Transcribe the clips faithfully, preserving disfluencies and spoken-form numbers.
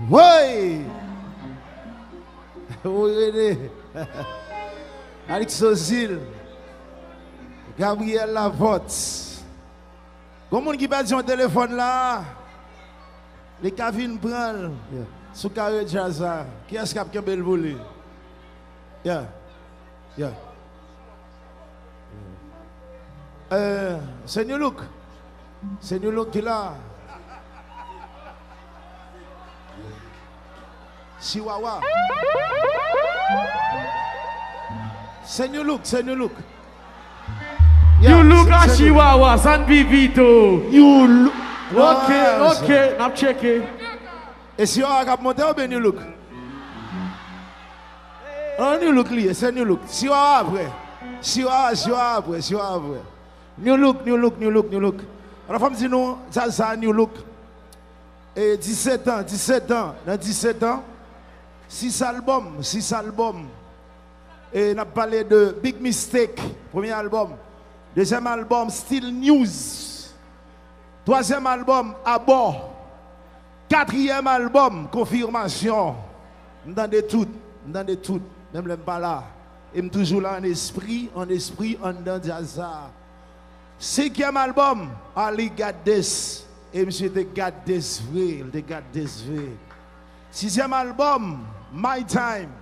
Woy! Woy Rene! Alix Ozil! Gabriel Laporte! Gon moun ki pèdi yon telefòn la, li ka vin pran l sou kare djaz la. Kiyès k ap kenbe l pou li? Yeah. Yeah. Euh, se New Look. Se New Look ki la. Chihuahua. Se New Look, se New Look. Yeah, New Look se, a se New Look. Chihuahua, San Vivito. New Look. Ok, ok, n ap tcheke. E Chihuahua k ap monte oubyen New Look? An New Look li ye, se New Look. Chihuahua apre. Chihuahua, Chihuahua apre, Chihuahua apre. New Look, New Look, New Look, New Look. Alò, fò m di nou, djaz sa a New Look. E disèt an, disèt an, nan disèt an, sis albòm, sis albòm. E n ap pale de Big Mistake, premye albòm. Dezyèm albòm, Still News. Twazyèm albòm, Abò. Katriyèm albòm, Konfimasyon. M tande tout, m tande tout, menm lè m pa la. E m toujou la an espri, an espri, anndan djaz sa. Senkyèm albòm, Arly Got This. E misye te got this vre, li te got this vre. Sizyèm albòm, My Time,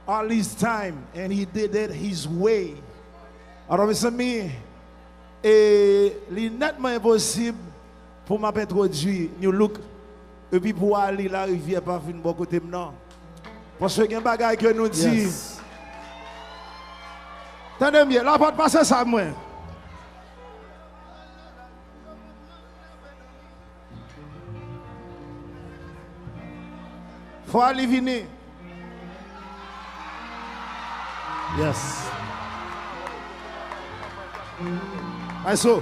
Arly's Time, and he did it his way. Alò, mezanmi, e li nètman enposib pou m ap entwodui New Look, epi pou Arly Larivière pa vin bò kote m nan. Paske gen bagay ke nou di. Yes. Tande m byen, Laporte, pase sa mwen. Fò Arly vini. Yes. Ay so.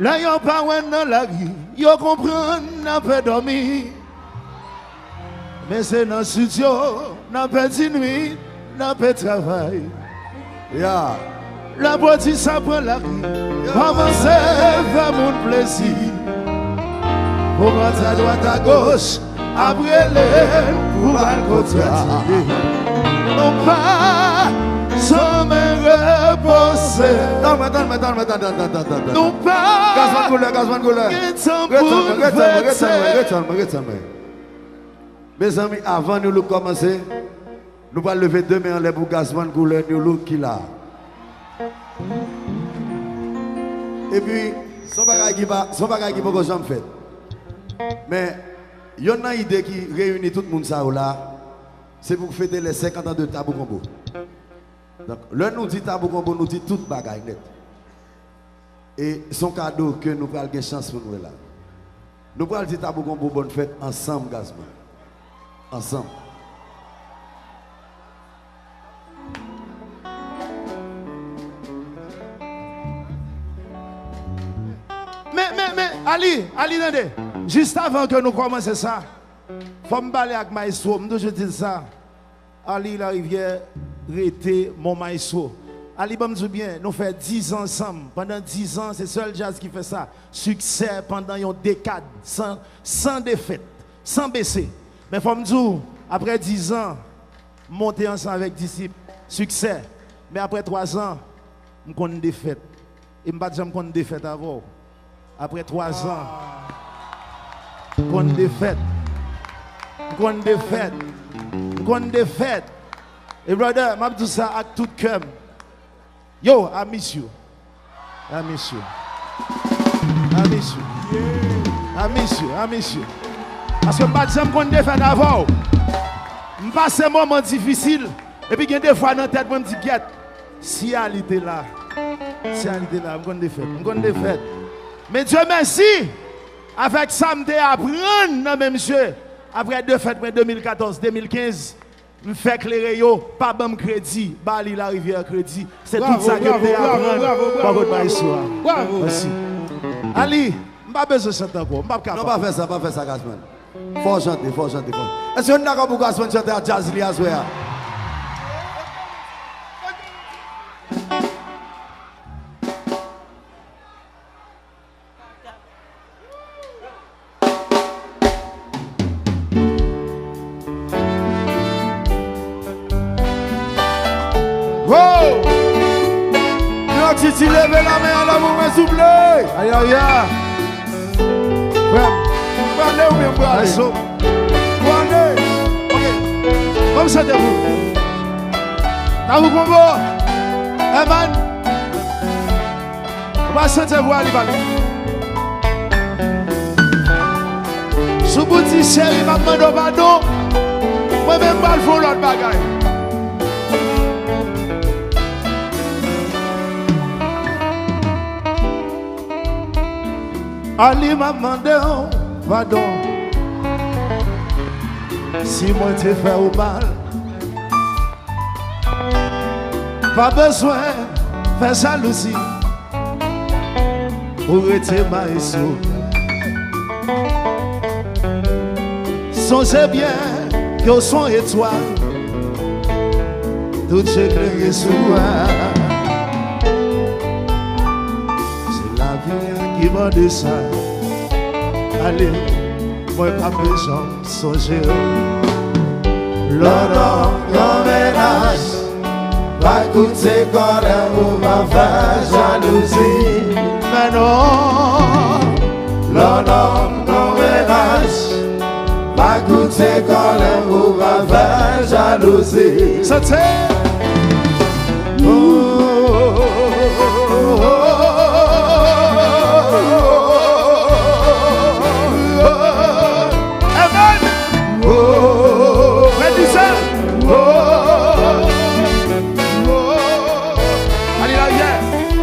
Lè yo pa wè n nan lari, yo konprann n ap dòmi. Men se nan estidyo n ap pèdi nwit, n ap travay. Ya. Lè pwodui sa pran lari, kòmanse fè moun plezi. Pou mande adwat agoch, ap rele n pou ba l kontra. Nou pa janmen repoze. Tann mwen, tann mwen, tann mwen, tann, tann, tann, tann, tann. Nou pa Gazman Koulè, Gazman Koulè. Gen tan pou n fete. Ret tann mwen, ret tann mwen, ret tann mwen, ret tann mwen. Mezanmi, avan New Look kòmanse, nou pral leve de men anlè pou Gazman Koulè, New Look ki la. Epi, se yon bagay ki pa, se yon bagay ki poko janm fèt. Men, yonn nan ide ki reyini tout moun sa yo la, se pou fete lè senkant an de Tabou Konbo. Donk, lè nou di Tabou Konbo, nou di tout bagay nèt. E se yon kado ke nou pral gen chans pou n wè la. Nou pral di Tabou Konbo bòn fèt ansanm, Gazman. Ansanm. Men, men, men, Arly, Arly, tande. Jis avan ke nou kòmanse sa, fò m pale ak maestro, m toujou di l sa. Arly Larivière rete mon maestro. Arly, ban m di w byen, nou fè diz an ansanm. Pandan diz an, se sèl djaz ki fè sa. Siksè pandan yon dekad, san, san defèt, san bese. Men fò m di w, aprè diz an, m monte ansanm avèk Disip, siksè. Men aprè twa zan, m konn defèt. E m pa t janm konn defèt avè w. Aprè twa zan, m konn defèt. M konn defèt. M konn defèt. E brother, m ap di w sa ak tout kè m. Yo, I miss you. I miss you. I miss you. I miss you. I miss you. Paske m pa t janm konn defèt avè w. M pase moman difisil. Epi gen de fwa nan tèt mwen, m di, "Gyèt, si Arly te la, si Arly te la, m konn defèt, m konn defèt." Men Dye mèsi, avèk sa m te aprann nan men misye, aprè defèt mwen de mil katòz, de mil kenz, m fè klere yo pa ban m kredi, ba Arly Larivière kredi. Se tout sa ke m te aprann bò kot maestro a. Mèsi. Arly, m pa bezwen chante ankò, m p ap kapab. Non, pa fè sa, pa fè sa, Gazman. Fò w chante, fò w chante, fò w. Èske nou dakò pou Gazman chante ak djaz li aswè a? Titi, leve lanmen an la pou mwen, souple. Aya, aya. Frè m, m prale oubyen m prale? Prale. Ok. Ban m chante pou ou. Tabou Kongo. Evan. Ou pa chante pou Ali Bali. Si w di cheri, m ap mande w padon. Mwen menm, m pral fè yon lòt bagay. Ali, m ap mande w padon si mwen te fè w mal. Pa bezwen fè jalouzi pou rete maestro. Sonje byen ke w se yon etwal, tout je klere sou mwen. Se lavi an ki mande sa. Ale, mwen pa bezwen sonje w. Lè w nan yon mennaj, pa koute kòlè pou pa fè jalouzi. Men non. Lè w nan yon mennaj, pa koute kòlè pou pa fè jalouzi. Sante. Amen. Frè Dizè. Ale la, yeah.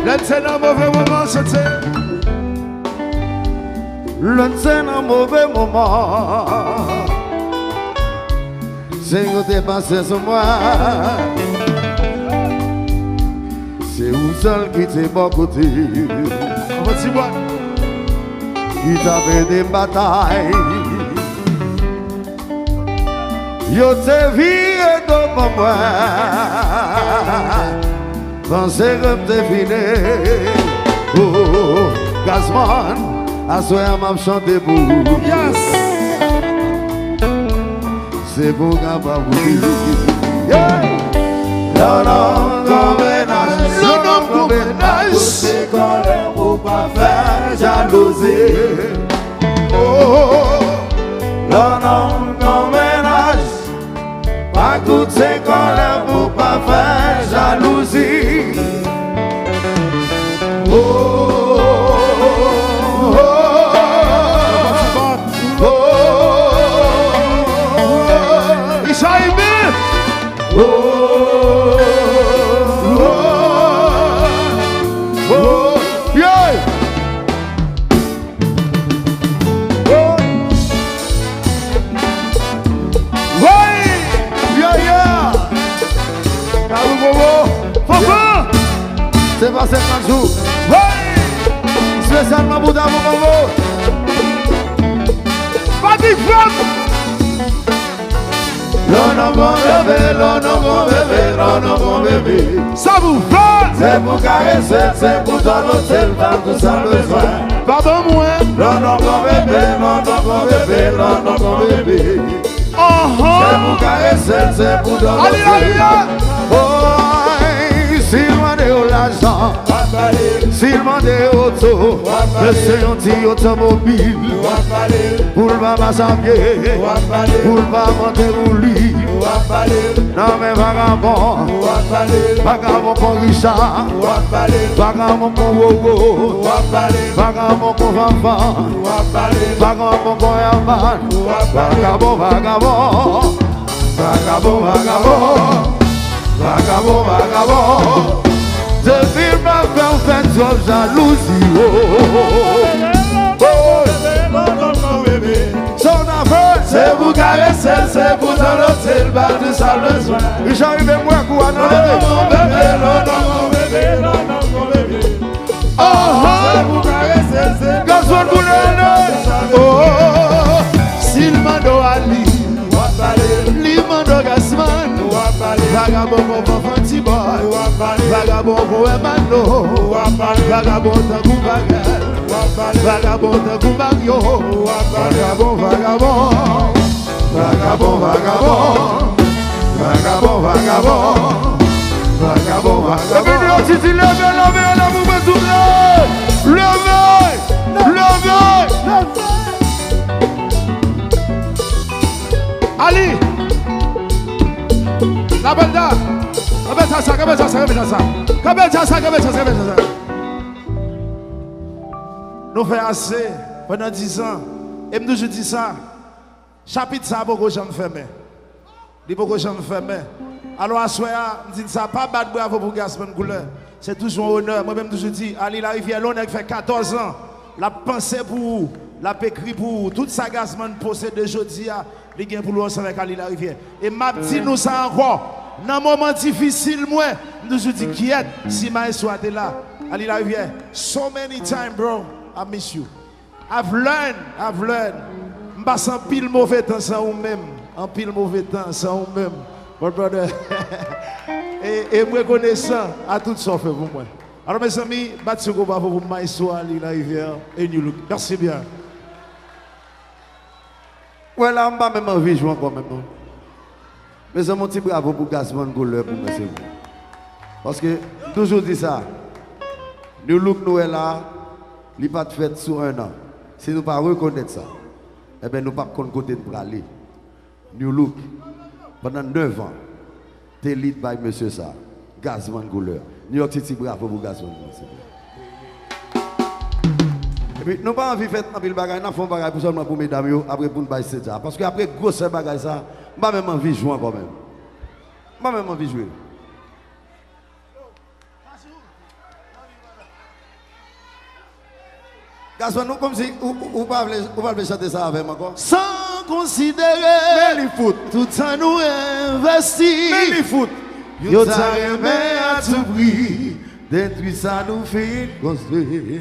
Lè n te nan move moman, se te. Lè n te nan move moman. Senyè te pase sou mwen. Se ou sèl ki te bò kote. Ki t ap ede m batay. Yo te vire do ban mwen. Panse ke m te fini. Oh, oh, oh. Gazman, aswè a m ap chante pou ou. Yes. Se pou w kapab oubli. Yeah. Lè w nan yon mennaj, lè w nan yon mennaj, pa koute kòlè pou pa fè jalouzi. Oh. Lè w nan yon mennaj, pa koute kòlè pou pa fè jalouzi. Oh, oh, oh, oh. Ki sa, Ibi? Oh, oh, oh, yeah. Oh. Woy! Yeah, yeah! Tabou Kongo! Fanfan! Se pa senkant jou. Woy! Espesyalman pou Tabou Kongo! Patrick Franck! Lè w nan yon bebe, lè w nan yon bebe, lè w nan yon bebe. Sa pou fè? Se pou karese l, se pou dòlote l, ba l tout sa l bezwen. Pa ban mwen. Lè w nan yon bebe, lè w nan yon bebe, lè w nan yon bebe. Ahan. Se pou karese l, se pou dòlote l. Ale, ale, ale. Oy, si l mande w lajan, w ap ba li. Si l mande w oto, w ap ba li. Mesye, yon ti otomobil. W ap ba li. Pou l pa mache a pye. W ap ba li. Pou l pa monte wouli. W ap ba li. Nan men vagabon. W ap ba li. Vagabon kon Richa. W ap ba li. Vagabon kon Roro. W ap ba li. Vagabon kon Fanfan. W ap ba li. Vagabon kon Herman. W ap ba li. Vagabon, vagabon. Vagabon, vagabon. Vagabon, vagabon. Depi m ap fè w fè twòp jalouzi, oh. Sa w ta fè? Se pou karese l, se pou dòlote l, ba l tout sa l bezwen. Li jan rive m wè kou a nan bebe. Ahan. Gazman boule ale. Oh, si l mande w Ali, w ap ba li. Li mande w Gazman, w ap ba li. Vagabon konprann Fanti Boy, w ap ba li. Vagabon konprann Hermano, w ap ba li. Vagabon tankou Bagèl, w ap ba li. Vagabon tankou Mario, w ap ba li. Vagabon, vagabon. Vagabon, vagabon. Vagabon, vagabon. Vagabon, vagabon. Epi nou yo Titi leve lanmen an la. Apèl sa! Kanpe sa, sa, kanpe sa, sa, kanpe sa, sa. Kanpe sa, sa, kanpe sa, sa, kanpe sa, sa. Nou fè ase pandan diz an. E m toujou di sa, chapit sa a poko janm fèmen. Li poko janm fèmen. Alò, aswè a, m di n sa, pa bat bravo pou Gazzman Couleur. Se toujou yon onè. Mwen menm, m toujou di, Ali Larivière, lè yon nèg fè katòz an, l ap panse pou ou, l ap ekri pou ou. Tout sa Gazzman posede jodi a, li gen pou l ansanm avèk Ali Larivière. E m ap di nou sa ankò, nan moman difisil mwen, m toujou di, kyèt, si maestro a te la, Ali Larivière, so many time, bro, I miss you. I've learned, I've learned. M pase anpil move tan san ou menm. Anpil move tan san ou menm. But brother, e, e m rekonesan a tout sa w fè pou mwen. Alò, mezanmi, bat yon gwo bravo pou maestro Ali Larivière e New Look. Mèsi byen. Wè la, m pa menm anvi jwe ankò menm non. Mezanmi, yon ti bravo pou Gazzman Couleur pou mwen, silvouplè. Paske, m toujou di sa, New Look nou wè la, li pa t fèt sou en an. Si nou pa rekonèt sa, enben, nou p ap konn kote n prale. New Look, pandan nèf an, te lead by mesye sa, Gazzman Couleur. New York City, bravo pou Gazzman Couleur, silvouplè. Epi, nou pa anvi fè anpil bagay, n ap fè yon bagay pou sèlman pou medam yo, apre pou n bay stage a. Paske apre gwosè bagay sa, m pa menm anvi jwe ankò menm. M pa menm anvi jwe. Gazzman, nou kòmsi ou, ou, ou pa vle, ou pa vle chante sa avè m ankò? San konsidere Men li fout. Tout sa nou envesti. Men li fout. Yo ta renmen a tou pri detwi sa nou fin konstwi.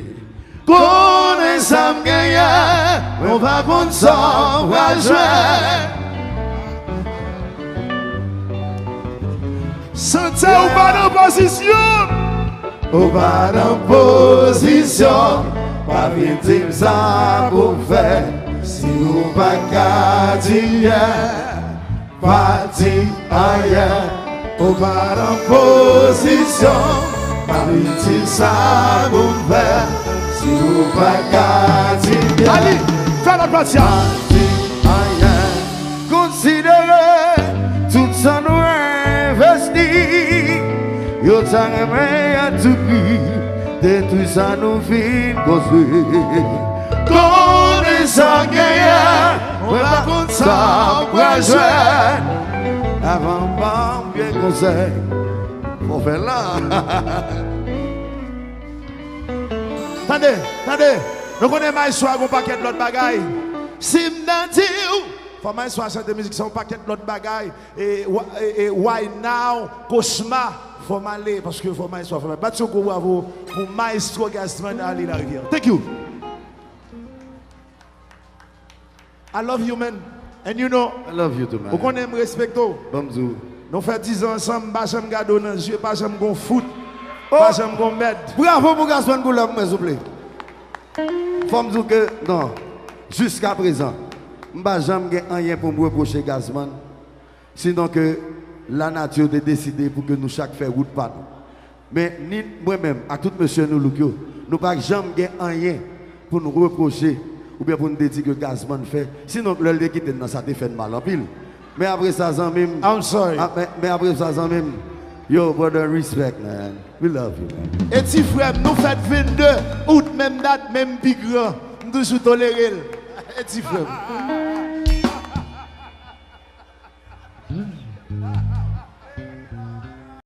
Konnen sa m genyen, mwen pa konn sa w pral jwenn. Sante ou pa nan pozisyon. Ou pa nan pozisyon, pa vin di m sa pou m fè. Si ou pa ka di yè, pa di anyen. Ou pa nan pozisyon, pa vin di m sa pou m fè. Si ou pa ka di yè, Ali, fè lòt pati a. Pa di anyen. Konsidere tout sa nou envesti. Yo ta renmen a tou pri detwi sa nou fin konstwi. Konnen sa genyen, mwen pa konn sa w pral jwenn. Avan m ba w byen konsèy, fò fè l la. Tande, tande. Nou konnen maestro a gon pakèt lòt bagay. Si m nan di w, fò maestro a chante mizik sa, yon pakèt lòt bagay. E, wa- e, e, Why Now, Kochma, fò m ale, paske fò maestro a fè bagay. Bat yon gwo bravo pou maestro Gazzman Ali Larivière. Thank you. I love you, man. And you know, I love you too, man. Ou konnen m respekte w. Ban m di w. Nou fè diz an ansanm, m pa janm gade w nan zye, pa janm gon fout, Oh! Pa janm gon mèd. Bravo pou Gazzman Couleur pou mwen, souple. Fò m di w ke, non, jiskaprezan, m pa janm gen anyen pou m repwoche Gazzman, sinon ke lanati te deside pou ke nou chak fè wout pa nou. Men ni mwen menm ak tout mesye New Look yo, nou pa janm gen anyen pou n repwoche oubyen pou n te di ke Gazzman fè. Sinon, lè l te kite n nan, sa te fè n mal anpil. Men apre sa, zanmi m, I'm sorry. A, men, men apre sa, zanmi m, yo, brother, respect, man. We love you, man. E ti frè m, nou fèt vennde out, menm dat, menm pi gran. M toujou tolere l. E ti frè m.